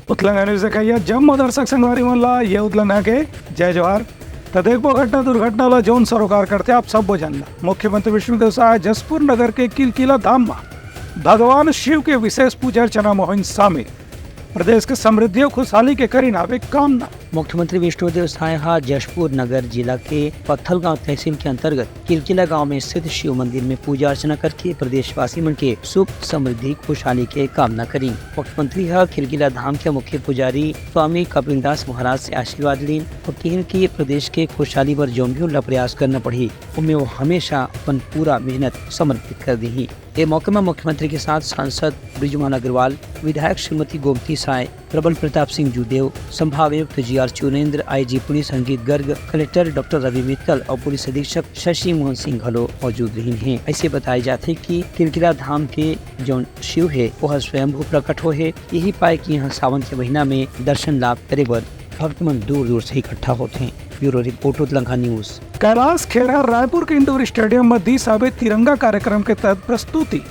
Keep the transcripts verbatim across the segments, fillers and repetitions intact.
उतलंगा news देखइया जम्मो दर्शक संगवारी मन ला ये उतलंगा के जय जोहार। त देखबो घटना दुर्घटना ला जौन सरोकार करथे आप सबो जन ला। मुख्यमंत्री विष्णुदेव साय जशपुर नगर के किलकिला धाम म भगवान शिव के विशेष पूजा अर्चना म होइन शामिल। प्रदेश के समृद्धि अउ खुशहाली के करिन हावे कामना। मुख्यमंत्री विष्णुदेव साय ह जशपुर नगर जिला के पत्थलगांव तहसील के अंतर्गत किलकिला गांव में स्थित शिव मंदिर में पूजा अर्चना करके प्रदेशवासी मन के सुख समृद्धि खुशहाली के कामना करिन। मुख्यमंत्री ह किलकिला धाम के मुख्य पुजारी स्वामी कपिलदास महाराज से आशीर्वाद लीन अउ किहिन कि प्रदेश के खुशहाली बर जौन भी उनला प्रयास करना पड़ही, ओमे वो हमेशा अपन पूरा मेहनत समर्पित कर दीही। ए मौके म मुख्यमंत्री के साथ सांसद बृजमोहन अग्रवाल, विधायक श्रीमती गोमती साय, प्रबल प्रताप सिंह जूदेव, संभाग आयुक्त जी आर चुनेंद्र, आईजी पुलिस अंकित गर्ग, कलेक्टर डॉक्टर रवि मित्तल अउ पुलिस अधीक्षक शशि मोहन सिंह घलो मौजूद रहिन हे। ऐसे बताए जाथे कि किलकिला धाम के जौन शिव हे, वह स्वयंभू प्रकट हो हे। यही पाए कि यहाँ सावन के महीना में दर्शन लाभ करे बर भक्त मन दूर दूर से इकट्ठा होथे। ब्यूरो रिपोर्ट, उतलंगा न्यूज। कैलाश खेर ह रायपुर के इंडोर स्टेडियम म दीस हावे तिरंगा कार्यक्रम के तहत प्रस्तुति।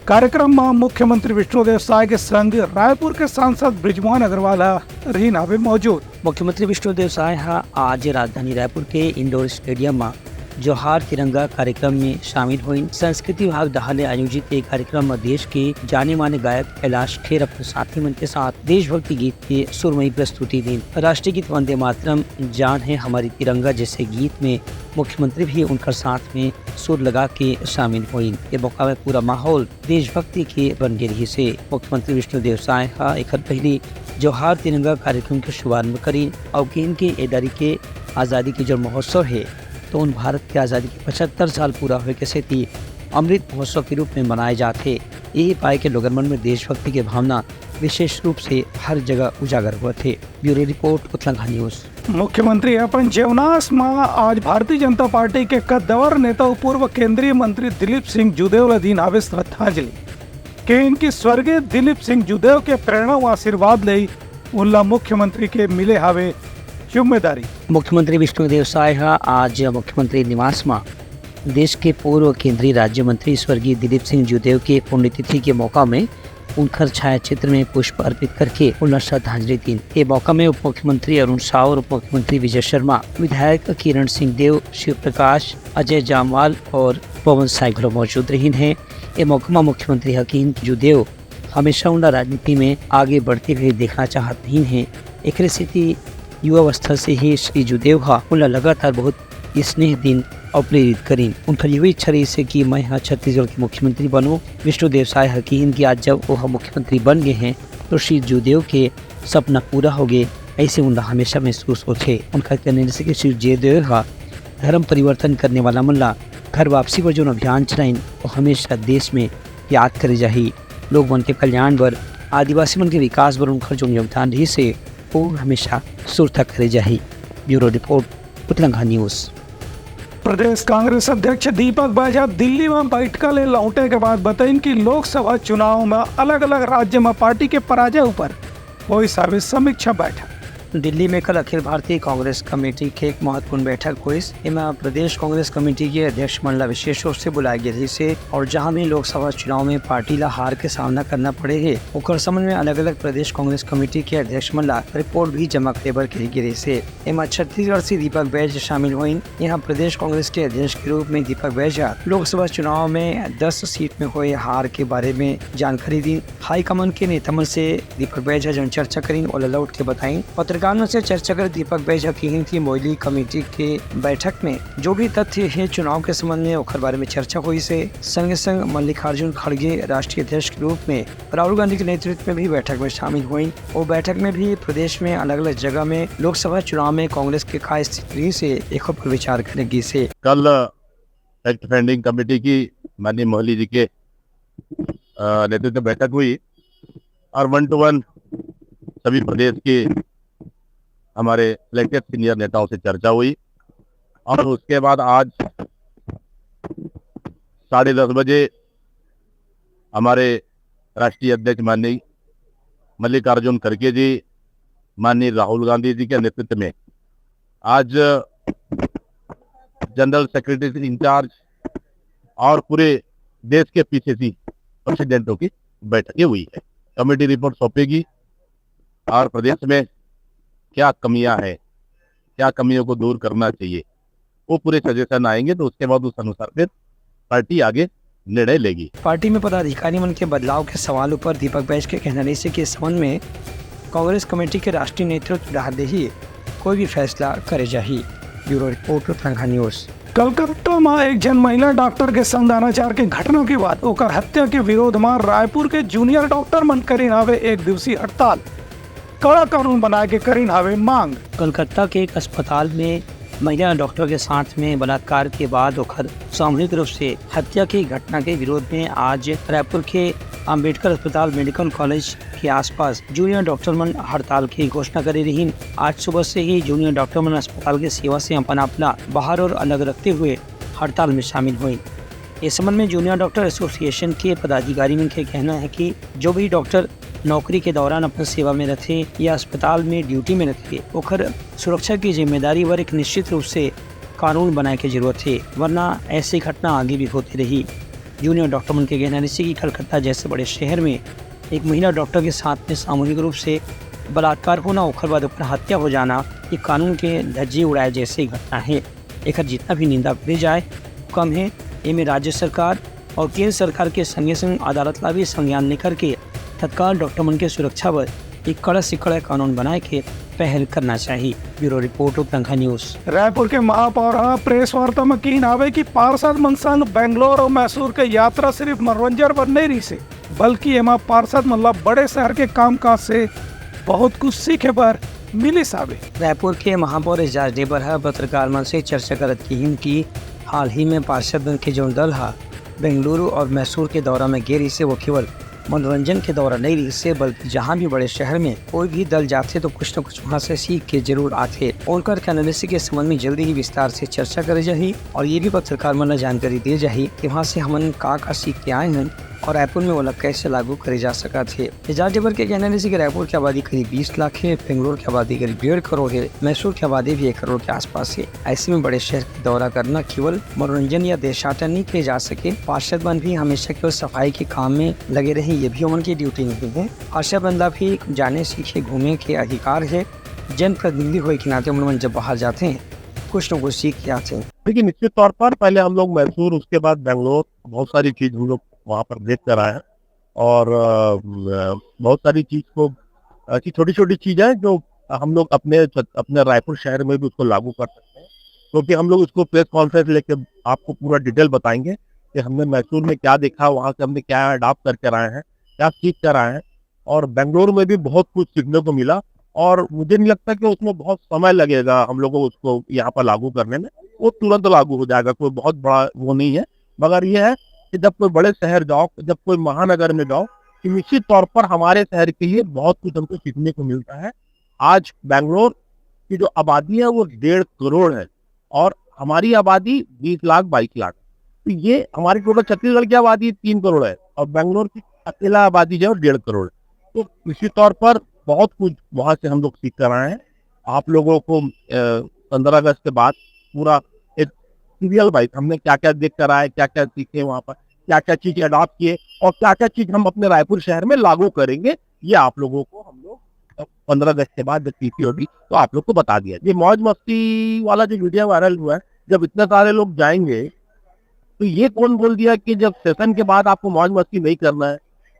कार्यक्रम म मुख्यमंत्री विष्णुदेव साय के संग रायपुर के सांसद बृजमोहन अग्रवाल ह रहिन हावे मौजूद। मुख्यमंत्री विष्णुदेव साय ह आज राजधानी रायपुर के इंडोर स्टेडियम म जोहार तिरंगा कार्यक्रम में शामिल होइन। संस्कृति विभाग डहार ले आयोजित ये कार्यक्रम म देश के जाने माने गायक कैलाश खेर अपन साथी मन के साथ देशभक्ति गीत के सुरमई प्रस्तुति दीन। राष्ट्रीय गीत वंदे मातरम, जान है हमारी तिरंगा जैसे गीत में मुख्यमंत्री भी उनकर साथ में सुर लगा के शामिल होइन। ये मौका में पूरा माहौल देशभक्ति के बन गे रहिस हे। मुख्यमंत्री विष्णुदेव साय ह एखर पहिली जोहार तिरंगा कार्यक्रम के शुभारंभ करिन अउ किहिन कि ए दरी के आजादी के जो महोत्सव हे, तोन भारत के आजादी के पचहत्तर साल पूरा होए के सेती अमृत महोत्सव के रूप में मनाए जात हे। यही पाए के लोगन मन में देशभक्ति के भावना विशेष रूप से हर जगह उजागर होवत हे। ब्यूरो रिपोर्ट, उतलंगा न्यूज। मुख्यमंत्री अपन जेवनास म आज भारतीय जनता पार्टी के कद्दावर नेता अउ पूर्व केंद्रीय मंत्री दिलीप सिंह जूदेव ल दीन हावे श्रद्धांजलि। किहिन कि स्वर्गीय दिलीप सिंह जूदेव के प्रेरणा अउ आशीर्वाद ले उनला मुख्यमंत्री के मिले हावे जिम्मेदारी। मुख्यमंत्री विष्णुदेव साय ह आज मुख्यमंत्री निवास म देश के पूर्व केंद्रीय राज्य मंत्री स्वर्गीय दिलीप सिंह जूदेव के पुण्यतिथि के मौका में उनकर छायाचित्र में पुष्प अर्पित करके उनला श्रद्धांजलि दीन। ये मौका में उप मुख्यमंत्री अरुण साव अउ उप मुख्यमंत्री विजय शर्मा, विधायक किरण सिंह देव, शिव प्रकाश, अजय जामवाल अउ पवन साय घलो मौजूद रहिन हे। ये मौका म मुख्यमंत्री ह किहिन कि जूदेव हमेशा उनला राजनीति में आगे बढ़ते हुए देखना चाहत रहिन हे। एकरे सेती युवावस्था से ही श्री जूदेव ह उनला लगातार बहुत स्नेह दीन अउ प्रेरित करिन। उनकर यही इच्छा रहिस हे कि मैं ह छत्तीसगढ़ के मुख्यमंत्री बनूं। विष्णुदेव साय ह किहिन कि आज जब वो ह मुख्यमंत्री बन गे हे, तो श्री जूदेव के सपना पूरा हो गे, ऐसे उनला हमेशा महसूस होथे। उनका कहना रहिस हे कि श्री जूदेव ह धर्म परिवर्तन करने वाला मन ला घर वापसी बर जौन अभियान चलाइन, वो हमेशा देश में याद करे जाही। लोग मन के कल्याण बर, आदिवासी मन के विकास बर उनकर जौन योगदान रहिस हे, वो हमेशा सुरता करे जाही। ब्यूरो रिपोर्ट, उतलंगा न्यूज। प्रदेश कांग्रेस अध्यक्ष दीपक बैज ह दिल्ली म बैठका ले लौटे के बाद बताइन कि लोकसभा चुनाव म अलग-अलग राज्य म पार्टी के पराजय ऊपर होइस हावे समीक्षा बैठक। दिल्ली में कल अखिल भारतीय कांग्रेस कमेटी के एक महत्वपूर्ण बैठक होइस। एमा प्रदेश कांग्रेस कमेटी के अध्यक्ष मन ला विशेष रूप से बुलाए गे रहिस हे और जहां भी लोकसभा चुनाव में पार्टी ला हार के सामना करना पड़े हे, ओकर संबंध में अलग-अलग प्रदेश कांग्रेस कमेटी के अध्यक्ष मन ला रिपोर्ट भी जमा करे बर कहे गे रहिस हे। एमा छत्तीसगढ़ से दीपक बैज शामिल होइन। यहाँ प्रदेश कांग्रेस के अध्यक्ष के रूप में दीपक बैज ह लोकसभा चुनाव में दस सीट में होए हार के बारे में जानकारी दीन। हाईकमान के नेता मन से दीपक बैज ह जौन चर्चा करिन, ओला लौट के बताइन। पत्रकार मन से चर्चा कर दीपक बैज ह किहिन कि मोइली कमेटी के बैठक में जो भी तथ्य हे चुनाव के संबंध में, ओकर बारे में चर्चा होइस हे। संगे संग मल्लिकार्जुन खड़गे राष्ट्रीय अध्यक्ष के रूप में राहुल गांधी के नेतृत्व में भी बैठक में शामिल होइन। वो बैठक में भी प्रदेश में अलग-अलग जगह में लोकसभा चुनाव में कांग्रेस के का स्थिति रहिस हे, एखर पर विचार करे गिस हे। कल फैक्ट फाइंडिंग कमेटी की माननीय मोहली जी के, अ, नेतृत्व में बैठक हुई और वन टू वन सभी प्रदेश के हमारे सिलेक्टेड सीनियर नेताओं से चर्चा हुई और उसके बाद आज साढ़े दस बजे हमारे राष्ट्रीय अध्यक्ष माननीय मल्लिकार्जुन खड़गे जी, माननीय राहुल गांधी जी के नेतृत्व में आज जनरल सेक्रेटरी इंचार्ज और पूरे देश के पीसीसी प्रेसिडेंटों की बैठकें हुई है। कमेटी रिपोर्ट सौंपेगी। और प्रदेश में क्या कमियां हैं, क्या कमियों को दूर करना चाहिए, वो पूरे सजेशन आएंगे, तो उसके बाद उस अनुसार फिर पार्टी आगे निर्णय लेगी। पार्टी में पदाधिकारी मन के बदलाव के सवाल ऊपर दीपक बैज के कहना रहिसे कि इस संबंध में कांग्रेस कमेटी के राष्ट्रीय नेतृत्व डहार ले ही कोई भी फैसला करे जाही। Bureau report, Uttarakhand news. Calcutta म एक झन महिला डॉक्टर के संग अनाचार के घटना के बाद ओकर हत्या के विरोध म रायपुर के जूनियर डॉक्टर मन करिन हावे एक दिवसीय हड़ताल। कड़ा कानून बनाए के करिन हावे मांग। कलकत्ता के एक अस्पताल में महिला डॉक्टर के साथ में बलात्कार के बाद ओकर सामूहिक रूप से हत्या की घटना के विरोध में आज रायपुर के अंबेडकर अस्पताल मेडिकल कॉलेज के आसपास जूनियर डॉक्टर मन हड़ताल की घोषणा करे रहिन। आज सुबह से ही जूनियर डॉक्टर मन अस्पताल के सेवा से अपन आप ला बाहर और अलग रखते हुए हड़ताल में शामिल हुए। इस संबंध में जूनियर डॉक्टर एसोसिएशन के पदाधिकारी मन के कहना है कि जो भी डॉक्टर नौकरी के दौरान अपन सेवा में रथे या अस्पताल में ड्यूटी में रथे, ओकर सुरक्षा की जिम्मेदारी बर एक निश्चित रूप से कानून बनाए के जरूरत है, वरना ऐसी घटना आगे भी होती रही। जूनियर डॉक्टर मन के कहना रहिसे कि कलकत्ता जैसे बड़े शहर में एक महिला डॉक्टर के साथ में सामूहिक रूप से बलात्कार होना, ओकर बाद ओकर हत्या हो जाना, ये कानून के धज्जी उड़ाए जैसे घटना है। एकर जितना भी निंदा करे जाए, कम है। एमे राज्य सरकार और केंद्र सरकार के संगे संग अदालत ला भी संज्ञान लेकर के तत्काल डॉक्टर मन के सुरक्षा बर एक कड़ा से कड़ा कानून बनाए के पहल करना चाहिए। Bureau report, Uttarakhand news. Raipur के महापौर ह प्रेस वार्ता में किहिन हावे कि पार्षद मन संग बेंगलोर और मैसूर के यात्रा सिर्फ मनोरंजन बर नहीं रहिसे, बल्कि एमा पार्षद मन ला बड़े शहर के कामकाज से बहुत कुछ सीखे बर मिलिस हावे। रायपुर के महापौर एजाज डेबर ह पत्रकार मन से चर्चा करत किहिन कि हाल ही में पार्षद मन के जौन दल ह बेंगलुरु और मैसूर के दौरा में गे रहिसे, वो केवल मनोरंजन के दौरा नहीं रहिसे, बल्कि जहां भी बड़े शहर में कोई भी दल जाथे तो कुछ न कुछ वहां से सीख के जरूर आथे। उनकर कैंडिडेसी के संबंध में जल्दी ही विस्तार से चर्चा करे जाही और ये भी पत्रकार मन ला जानकारी दिए जाही कि वहां से हमन का का सीख के आए हैं और रायपुर में ओला कैसे लागू करे जा सकत हे। एजाज डेबर के कहना रहिसे कि रायपुर की आबादी करीब बीस लाख है, बेंगलोर की आबादी करीब डेढ़ करोड़ है, मैसूर की आबादी भी एक करोड़ के आसपास है। ऐसे में बड़े शहर के दौरा करना केवल मनोरंजन या देशाटन नहीं किए जा सके। पार्षद मन भी हमेशा केवल सफाई के काम में लगे रहे, ये भी ओमन की ड्यूटी नहीं है। पार्षद मन ला भी जाने सीखे घूमे के अधिकार है। जनप्रतिनिधि होए के नाते ओमन जब बाहर जाते हैं, कुछ न कुछ सीख के आते हैं। देखिए, निश्चित तौर पर पहले हम लोग मैसूर, उसके बाद बेंगलोर, बहुत सारी चीज हम लोग वहाँ पर देख कर आए हैं और अ, बहुत सारी चीज को, ऐसी छोटी छोटी चीजें जो हम लोग अपने अपने रायपुर शहर में भी उसको लागू कर सकते हैं, क्योंकि हम लोग इसको प्रेस कॉन्फ्रेंस लेके आपको पूरा डिटेल बताएंगे कि हमने मैसूर में क्या देखा, वहाँ से हमने क्या अडाप्ट करके आए हैं, क्या सीख कर आए हैं। और बेंगलोर में भी बहुत कुछ सीखने को मिला और मुझे नहीं लगता कि उसमें बहुत समय लगेगा हम लोगों को उसको यहाँ पर लागू करने में। वो तुरंत लागू हो जाएगा, कोई बहुत बड़ा वो नहीं है। मगर ये है कि जब कोई बड़े शहर जाओ, जब कोई महानगर में जाओ, तो निश्चित तौर पर हमारे शहर के लिए बहुत कुछ हमको सीखने को मिलता है। आज बेंगलोर की जो आबादी है वो डेढ़ करोड़ है और हमारी आबादी बीस लाख, बाईस लाख। तो ये हमारी टोटल छत्तीसगढ़ की आबादी तीन करोड़ है और बेंगलोर की अकेला आबादी जो है डेढ़ करोड़। तो निश्चित तौर पर बहुत कुछ वहाँ से हम लोग सीख कर आए हैं। आप लोगों को पंद्रह अगस्त के बाद पूरा एक सीरियल वाइज हमने क्या क्या देख कर आए, क्या क्या सीखे वहाँ पर, क्या क्या चीजें अडॉप्ट किए और क्या क्या चीज हम अपने रायपुर शहर में लागू करेंगे, ये आप लोगों को हम लोग पंद्रह अगस्त के बाद जब पीसी होगी तो आप लोग को बता दिया। ये मौज मस्ती वाला जो वीडियो वायरल हुआ है, जब इतने सारे लोग जाएंगे तो ये कौन बोल दिया कि जब सेशन के बाद आपको मौज मस्ती नहीं करना है?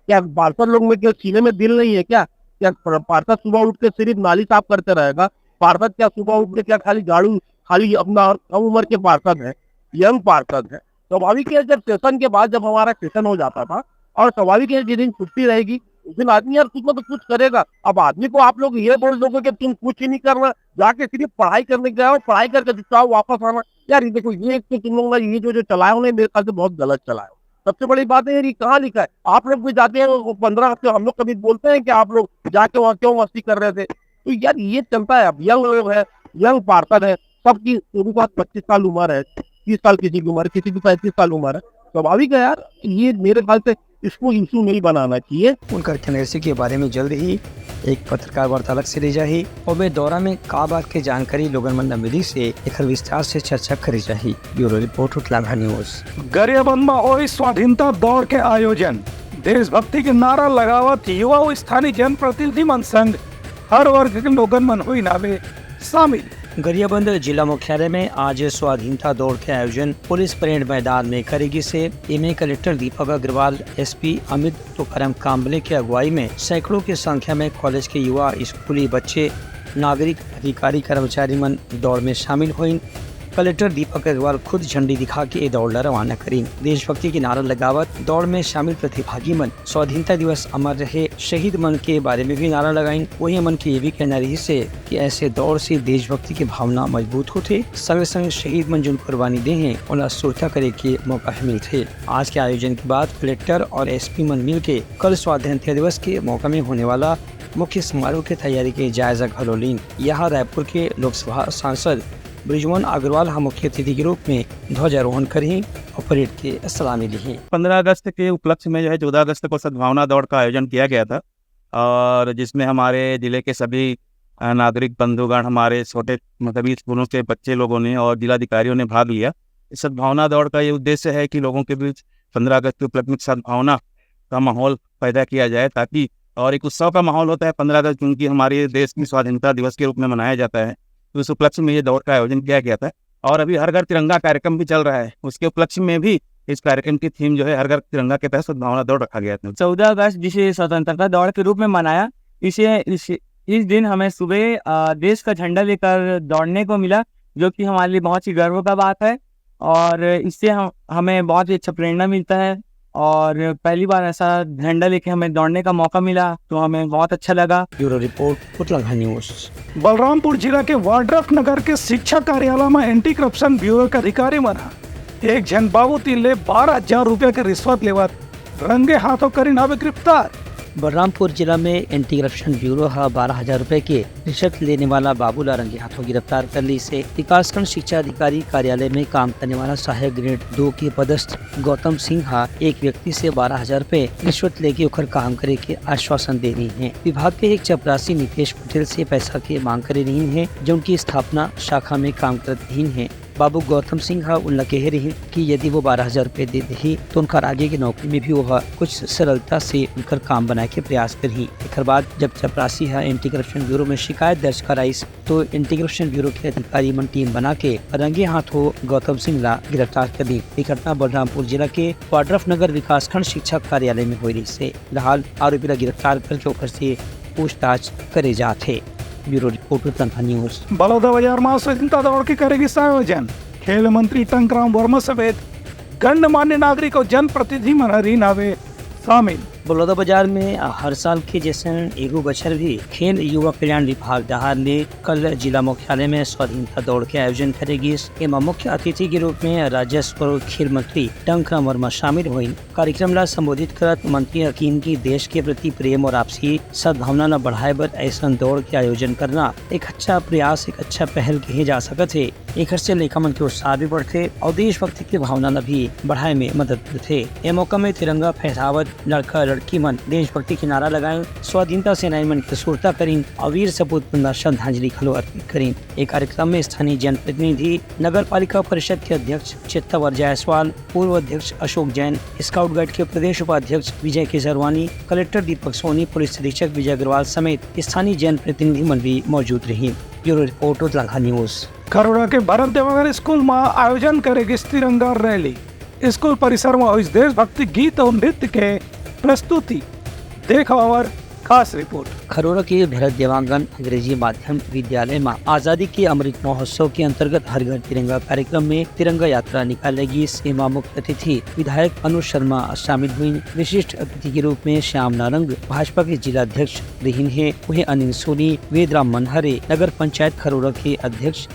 क्या पार्षद लोग में क्या सीने में दिल नहीं है क्या? क्या पार्षद सुबह उठ के सिर्फ नाली साफ करते रहेगा? पार्षद क्या सुबह उठ के क्या खाली झाड़ू, खाली अपना कम उम्र के पार्षद है, यंग पार्षद है? स्वाभाविक है, जब सेशन के बाद जब हमारा सेशन हो जाता था और स्वाभाविक है जिस दिन छुट्टी रहेगी उस दिन आदमी यार कुछ ना तो कुछ करेगा। अब आदमी को आप लोग ये बोल दोगे कि तुम कुछ ही नहीं करना, जाके सिर्फ पढ़ाई करने गया हो, पढ़ाई करके चुपचाप वापस आना। यार ये देखो, ये एक तो तुम लोग ना ये जो जो चलाए हो ना, मेरे ख्याल से बहुत गलत चलाए हो। सबसे बड़ी बात है यार, ये कहाँ लिखा है? आप लोग भी जाते हैं पंद्रह अगस्त, हम लोग कभी बोलते हैं कि आप लोग जाके वहाँ क्यों मस्ती कर रहे थे? तो यार ये चलता है। अब यंग लोग है, यंग पार्षद है, सबकी उनके पास पच्चीस साल उम्र है, तीस साल किसी की उम्र है, किसी की पैंतीस साल उम्र है। स्वाभाविक है यार, ये मेरे ख्याल से इसको इशू नहीं बनाना चाहिए। उनकर कैंडिडेसी के बारे में जल्द ही एक पत्रकार वार्ता अलग से ली जाही। ओमे दौरा में का बात के जानकारी लोगन मन ल मिली से एकर विस्तार से चर्चा करी जाही। Bureau report, Uttarakhand news. Gariaband म होई स्वाधीनता दौड़ के आयोजन। देशभक्ति के नारा लगावत युवा अउ स्थानीय जनप्रतिनिधि मन संग हर वर्ग के लोगन मन होइन हावे शामिल। गरियाबंद जिला मुख्यालय में आज स्वाधीनता दौड़ के आयोजन पुलिस परेड मैदान में करे गिस हे। एमे कलेक्टर दीपक अग्रवाल, एसपी अमित तुकाराम काम्बले के अगुवाई में सैकड़ों की संख्या में कॉलेज के युवा, स्कूली बच्चे, नागरिक, अधिकारी, कर्मचारी मन दौड़ में शामिल होइन। कलेक्टर दीपक अग्रवाल खुद झंडी दिखा के ए दौड़ ला रवाना करिन। देशभक्ति के नारा लगावत दौड़ में शामिल प्रतिभागी मन स्वाधीनता दिवस अमर रहे शहीद मन के बारे में भी नारा लगाइन। वहीं मन के ये भी कहना रहिस हे कि ऐसे दौड़ से देशभक्ति की भावना मजबूत होथे, संगे संग शहीद मन जोन कुर्बानी दे हैं, ओला सुरता करे के मौका भी मिलथे। आज के आयोजन के बाद कलेक्टर और एसपी मन मिलके कल स्वाधीनता दिवस के मौका में होने वाला मुख्य समारोह के तैयारी के जायजा घलो लीन। यहाँ रायपुर के लोकसभा सांसद बृजमोहन अग्रवाल ह मुख्य अतिथि के रूप में ध्वजारोहण करही और परेड के सलामी लिही। पंद्रह अगस्त के उपलक्ष्य में जो है चौदह अगस्त को सद्भावना दौड़ का आयोजन किया गया था और जिसमें हमारे जिले के सभी, अ, नागरिक बंधुगण, हमारे छोटे, मतलब, स्कूलों के बच्चे लोगों ने और जिलाधिकारियों ने भाग लिया। इस सद्भावना दौड़ का ये उद्देश्य है कि लोगों के बीच पंद्रह अगस्त के उपलक्ष्य में सद्भावना का माहौल पैदा किया जाए, ताकि, और एक उत्सव का माहौल होता है पंद्रह अगस्त, क्योंकि हमारे देश की स्वाधीनता दिवस के रूप में मनाया जाता है। तो इस उपलक्ष्य में ये दौड़ का आयोजन किया गया था और अभी हर घर तिरंगा कार्यक्रम भी चल रहा है, उसके उपलक्ष्य में भी इस कार्यक्रम की थीम जो है हर घर तिरंगा के तहत सद्भावना दौड़ रखा गया था। चौदह अगस्त जिसे स्वतंत्रता दौड़ के रूप में मनाया, इसे इस इस दिन हमें सुबह, अ, देश का झंडा लेकर दौड़ने को मिला, जो कि हमारे लिए बहुत ही गर्व का बात है और इससे हम हमें बहुत ही अच्छा प्रेरणा मिलता है और पहली बार ऐसा झंडा लेके हमें दौड़ने का मौका मिला, तो हमें बहुत अच्छा लगा। ब्यूरो रिपोर्ट, उतलाघाट न्यूज। बलरामपुर जिला के वाड्रफ नगर के शिक्षा कार्यालय में एंटी करप्शन ब्यूरो के अधिकारी मन ह एक झन बाबू तीर ले बारह हजार रुपया के रिश्वत लेवत रंगे हाथों करिन हावे गिरफ्तार। बलरामपुर जिला में एंटी करप्शन ब्यूरो ह बारह हजार रुपए के रिश्वत लेने वाला बाबू ला रंगे हाथों गिरफ्तार कर लीस हे। विकासखंड शिक्षा अधिकारी कार्यालय में काम करने वाला सहायक ग्रेड दो के पदस्थ गौतम सिंह ह एक व्यक्ति से बारह हजार रुपए रिश्वत लेके ओकर काम करे के आश्वासन दे रहिन हे। विभाग के एक चपरासी नितेश पटेल से पैसा के मांग करे रहिन हे, जो उनकी स्थापना शाखा में काम करत रहिन हे। बाबू गौतम सिंह ह उनला कहे रहिन कि यदि वो बारह हजार रुपए दे देही, तो उनकर आगे के नौकरी में भी वो ह कुछ सरलता से उनकर काम बनाए के प्रयास करही। एकर बाद जब चपरासी ह एंटी करप्शन ब्यूरो में शिकायत दर्ज कराइस, तो एंटी करप्शन ब्यूरो के अधिकारी मन टीम बना के रंगे हाथों गौतम सिंह ला गिरफ्तार कर ली। ये घटना बलरामपुर जिला के वाड्रफ नगर विकासखंड शिक्षा कार्यालय में होए रहिस हे। फिलहाल आरोपी ला गिरफ्तार करके ओकर से पूछताछ करे जात हे। ब्यूरो रिपोर्ट, उतलाघाट न्यूज। बलौदा बाजार में स्वतंत्रता दौड़ के करे गिस आयोजन। खेल मंत्री टंकराम वर्मा समेत गणमान्य नागरिक और जनप्रतिनिधि मन ह रहिन हावे शामिल। बलौदा बाजार में हर साल के जैसन एगो बछर भी खेल युवा कल्याण विभाग डहार ले कल जिला मुख्यालय में स्वाधीनता दौड़ के आयोजन करे गिस। एमा मुख्य अतिथि के रूप में राजस्व और खेल मंत्री टंकराम वर्मा शामिल होइन। कार्यक्रम ला संबोधित करत मंत्री ह किहिन कि देश के प्रति प्रेम और आपसी सद्भावना ला बढ़ाए बर ऐसन दौड़ के आयोजन करना एक अच्छा प्रयास, एक अच्छा पहल कहे जा सकत हे। एखर से लइका मन के उत्साह भी बढ़थे और देशभक्ति के भावना ला भी बढ़ाए में मदद मिलथे। ए मौका में तिरंगा फहरावत लड़का लड़की मन देशभक्ति के नारा लगाइन, स्वाधीनता सेनानी मन के सुरता करिन और वीर सपूत मन ला श्रद्धांजलि घलो अर्पित करिन। ए कार्यक्रम में स्थानीय जनप्रतिनिधि, नगर पालिका परिषद के अध्यक्ष चित्तावर जायसवाल, पूर्व अध्यक्ष अशोक जैन, स्काउट गाइड के प्रदेश उपाध्यक्ष विजय केसरवानी, कलेक्टर दीपक सोनी, पुलिस अधीक्षक विजय अग्रवाल समेत स्थानीय जनप्रतिनिधि मन भी मौजूद रहिन। ब्यूरो रिपोर्ट, उतलाघाट न्यूज। खरोरा के भरत देवांगन स्कूल में आयोजन करे गिस तिरंगा रैली। स्कूल परिसर में होइस देशभक्ति गीत और नृत्य के प्रस्तुति। देखव हमर खास रिपोर्ट। खरोरा के भरत देवांगन अंग्रेजी माध्यम विद्यालय में आजादी के अमृत महोत्सव के अंतर्गत हर घर तिरंगा कार्यक्रम में तिरंगा यात्रा निकाले गिस। एमा मुख्य अतिथि विधायक अनुज शर्मा शामिल हुइन। विशिष्ट अतिथि के रूप में श्याम नारंग, भाजपा के जिला अध्यक्ष, रहिन हे। वहीं अनिल सोनी, वेदराम मनहरे, नगर पंचायत खरोरा के अध्यक्ष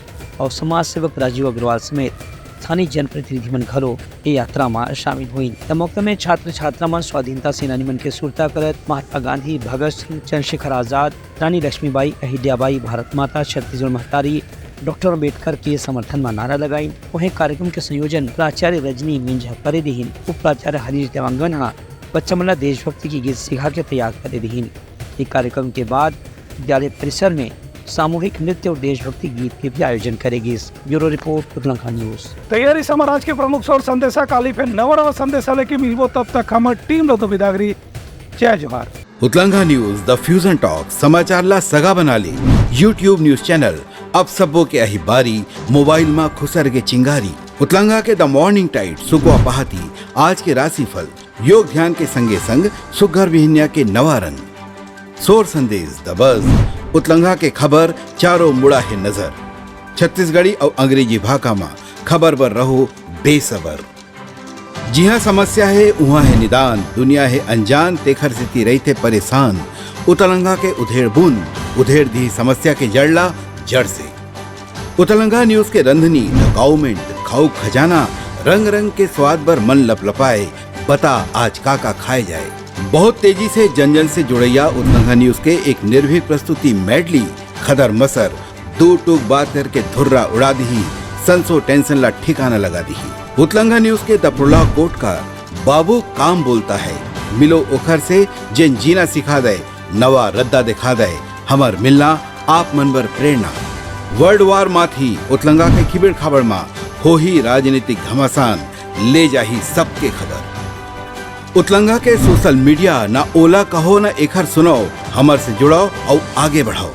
और समाज सेवक राजीव अग्रवाल समेत स्थानीय जनप्रतिनिधि मन घलो ए यात्रा म शामिल होइन। ए मौका में छात्र छात्रा मन स्वाधीनता सेनानी मन के सुरता करत महात्मा गांधी, भगत सिंह, चंद्रशेखर आजाद, रानी लक्ष्मीबाई, अहिल्याबाई, भारत माता, छत्तीसगढ़ महतारी, डॉक्टर अम्बेडकर के समर्थन म नारा लगाइन। वहीं कार्यक्रम के संयोजन प्राचार्य रजनी मिंज ह करे रिहिन। उप प्राचार्य हरीश देवांगन ह बच्चा मन ला देशभक्ति के गीत सिखा के तैयार करे रिहिन। ये कार्यक्रम के बाद विद्यालय परिसर में सामूहिक नृत्य और देशभक्ति गीत के भी आयोजन करे गिस। ब्यूरो रिपोर्ट, उतलाघाट न्यूज। तैयारी से हमर आज के प्रमुख शोर संदेशा, काली फेर नवा नवा संदेशा लेके मिलबो, तब तक हमर टीम लो तो बिदागरी। जय जोहार। उतलंगा न्यूज, द फ्यूजन टॉक, समाचार ला सगा बना ले। YouTube न्यूज चैनल, अब सबो के आही बारी, मोबाइल मा खुसर के चिंगारी। उतलंगा के द मॉर्निंग टाइट, सुकवा पहाती, आज के राशिफल, योग ध्यान के संगे संग सुग्घर बिहनिया के नवा रंग, सोर संदेश, द बज, उतलंगा के खबर, चारों मुड़ा हे नजर। छत्तीसगढ़ी अउ अंग्रेजी भाखा मा खबर बर रहो बेसबर। जिहाँ समस्या हे, उहाँ हे निदान, दुनिया हे अनजान, तेखर सेती रहिथे परेशान। उतलंगा के उधेड़ बुन, उधेड़ दिही समस्या के जड़ ला जड़ से। उतलंगा न्यूज के रंधनी, द काउमेंट, खाऊ खजाना, रंग रंग के स्वाद बर मन लपलपाए, बता आज का का खाए जाए। बहुत तेजी से जन जन से जुड़ैया उतलंगा न्यूज के एक निर्भीक प्रस्तुति मेडली, खदर मसर, दू टूक बात करके धुर्रा उड़ा दिही, संसो टेंशन ला ठिकाना लगा दिही। उतलंगा न्यूज के द प्रोलॉग कोट का बाबू काम बोलता है, मिलो ओखर से जेन जीना सिखा दे, नवा रद्दा दिखा दे, हमर मिलना आप मन बर प्रेरणा। वर्ल्ड वार माथी उतलंगा के खिबड़ खाबड़ मा होही राजनीतिक घमासान, ले जाही सबके खबर। उतलंगा के सोशल मीडिया, ना ओला कहो ना एखर सुनाओ, हमर से जुड़ाओ अउ आगे बढ़ाओ।